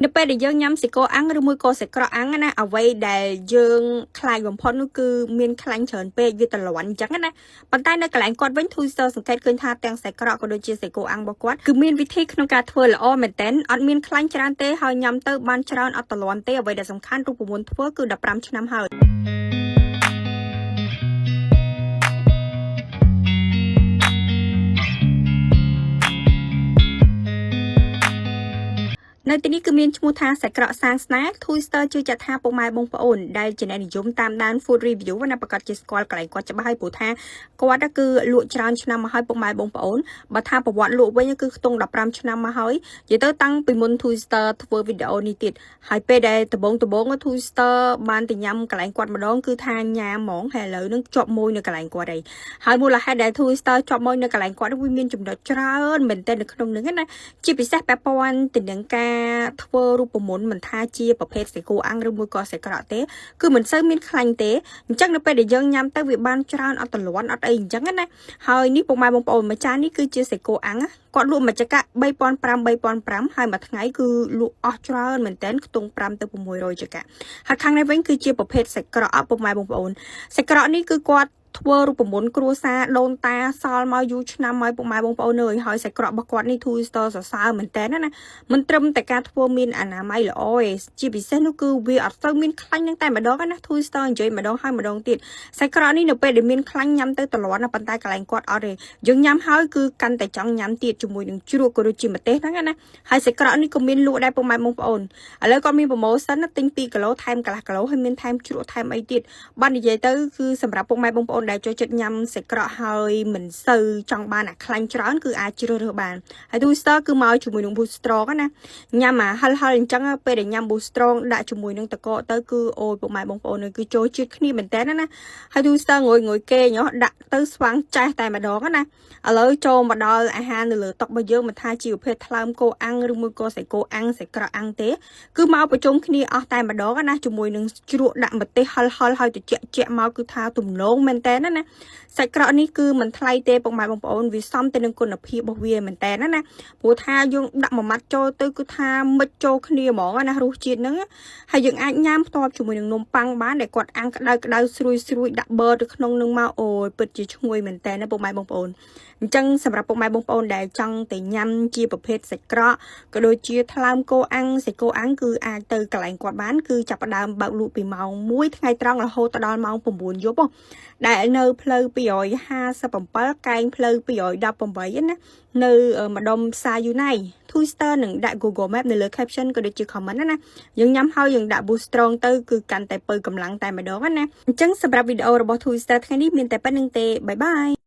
នៅពេលដែលយើងញ៉ាំសាច់គោអាំងឬមួយក៏សាច់ក្រកអាំងណាអ្វីដែលយើងខ្លាចបំផុតនោះគឺមានខ្លាញ់ច្រើនពេកវាត្រលាន់អញ្ចឹងណាប៉ុន្តែនៅកន្លែងគាត់វិញ Twister សង្កេតឃើញថាទាំងសាច់ក្រកក៏ដូចជាសាច់គោអាំងរបស់គាត់គឺមានវិធីក្នុងការធ្វើល្អមែនទែនអត់មានខ្លាញ់ច្រើនទេហើយញ៉ាំទៅបានច្រើនអត់ត្រលាន់ទេអ្វីដែលសំខាន់រូបមន្តធ្វើគឺ15ឆ្នាំហើយ នៅទីនេះគឺមានឈ្មោះថាសាច់ក្រកសាងស្នេហ៍ Twister ជឿជាក់ថាពុកម៉ែបងប្អូនដែលជាអ្នកនិយមតាមដាន food review ណាប្រកាសជាស្គាល់កន្លែងគាត់ច្បាស់ហើយព្រោះថាគាត់គឺលក់ច្រើនឆ្នាំមកហើយពុកម៉ែបងប្អូនបើថាប្រវត្តិលក់វិញគឺខ្ទង់15ឆ្នាំមកហើយនិយាយទៅតាំងពីមុន Twister ធ្វើវីដេអូនេះទៀតហើយពេលដែលដំបងដំបង Twister បានទៅញ៉ាំកន្លែងគាត់ម្ដងគឺថាញ៉ាំហ្មងហើយឥឡូវនឹងជាប់មួយនៅកន្លែងគាត់ហើយហើយមូលហេតុដែល Twister ជាប់មួយនៅកន្លែងគាត់វាមានចំណុចច្រើនមែនទែននៅក្នុងនឹងណា ជាពិសេសពាក់ព័ន្ធទៅនឹងការធ្វើរូបមន្តមិនថាជាប្រភេទសាច់គោអាំងឬមួយក៏សាច់ក្រកទេគឺមិនសូវមានខ្លាញ់ទេអញ្ចឹងនៅពេលដែលយើងញ៉ាំទៅវាបានច្រើនអត់ទលាន់អត់អីអញ្ចឹងណាហើយនេះពុកម៉ែបងប្អូនមួយចាននេះគឺជាសាច់គោអាំងគាត់លក់មួយចកា3500 3500ហើយមួយថ្ងៃគឺលក់អស់ច្រើនមែនតើខ្ទង់5ទៅ600ចកាហើយខាងនេះវិញគឺជាប្រភេទសាច់ក្រកពុកម៉ែបងប្អូនសាច់ក្រកនេះគឺគាត់ធ្វើរូបមន្តគ្រួសារដូនតាសល់មកយូរឆ្នាំមកពុកម៉ែបងប្អូនអើយហើយសាច់ក្រករបស់គាត់នេះ Twister សរសើរមែនតើណាមិនត្រឹមតែការធ្វើមានអនាម័យល្អទេជាពិសេសនោះគឺវាអត់សូវមានខ្លាញ់នឹងតែម្ដងណា Twister និយាយម្ដងហើយម្ដងទៀតសាច់ក្រកនេះនៅពេលដែលមានខ្លាញ់ញ៉ាំទៅត្រលាន់ណាប៉ុន្តែកន្លែងគាត់អត់ទេយើងញ៉ាំហើយគឺកាន់តែចង់ញ៉ាំទៀតជាមួយនឹងជ្រក់ក៏ដូចជាម្ទេសហ្នឹងណាហើយសាច់ក្រកនេះក៏មានលក់ដែរពុកម៉ែបងប្អូនឥឡូវគាត់មាន promotion ណាទិញ2គីឡូថែមកន្លះគីឡូហើយមានថែមជ្រក់ថែមអីទៀតបាននិយាយទៅគឺសម្រាប់ពុកម៉ែបងប្អូនដែលចូលចិត្តញ៉ាំសាច់ក្រកហើយមិនសូវចង់បានអាខ្លាញ់ច្រើនគឺអាចជ្រើសរើសបានហើយ Twister គឺមកជាមួយនឹង Boost Strong ណាញ៉ាំអាហិលហិលអញ្ចឹងពេលដែលញ៉ាំ Boost Strong ដាក់ជាមួយនឹងតកកទៅគឺអូយពុកម៉ែបងប្អូនគឺចូលជាតិគ្នាមែនតើណាហើយ Twister ងយងយគេញោះដាក់ទៅស្វាងចេះតែម្ដងណាឥឡូវចូលមកដល់អាហារនៅលើតុរបស់យើងមិនថាជាប្រភេទថ្លើមគោអាំងឬមួយក៏សាច់គោអាំងសាច់ក្រកអាំងទេគឺមកប្រជុំគ្នាអស់តែម្ដងណាជាមួយនឹងជ្រក់ដាក់ម្ទេសហិលហិលហើយត្រជាក់ជាក់មកគឺថាទំនងមែនតើណាសាច់ក្រកនេះគឺមិនថ្លៃទេពុកម៉ែបងប្អូនវាសមទៅនឹងគុណភាពរបស់វាមែនតើណាព្រោះថាយើងដាក់មួយម៉ាត់ចូលទៅគឺថាមិចចូលគ្នាហ្មងណារសជាតិហ្នឹងហើយយើងអាចញ៉ាំផ្ទាប់ជាមួយនឹងនំប៉័ងបានដែលគាត់អាំងក្តៅក្តៅស្រួយស្រួយដាក់ប័រទៅក្នុងនឹងមកអូយពិតជាឈ្ងុយមែនតើណាពុកម៉ែបងប្អូនអញ្ចឹងសម្រាប់ពុកម៉ែបងប្អូនដែលចង់ទៅញ៉ាំជាប្រភេទសាច់ក្រកក៏ដូចជាថ្លើមគោអាំងសាច់គោអាំងគឺអាចទៅកន្លែងគាត់បានគឺចាប់ផ្ដើមបើកលក់ពីម៉ោង1ថ្ងៃត្រង់រហូតដល់ម៉ោង9យប់ដែលនៅផ្លូវ257កែងផ្លូវ218ណានៅម្ដុំផ្សារយូណៃ Twister នឹងដាក់ Google Map នៅលើ caption ក៏ដូចជា comment ណាយើងញ៉ាំហើយយើងដាក់ boost strong ទៅគឺកាន់តែពើកម្លាំងតែម្ដងណាអញ្ចឹងសម្រាប់វីដេអូរបស់ Twister ថ្ងៃនេះមានតែប៉ុណ្្នឹងទេbye bye.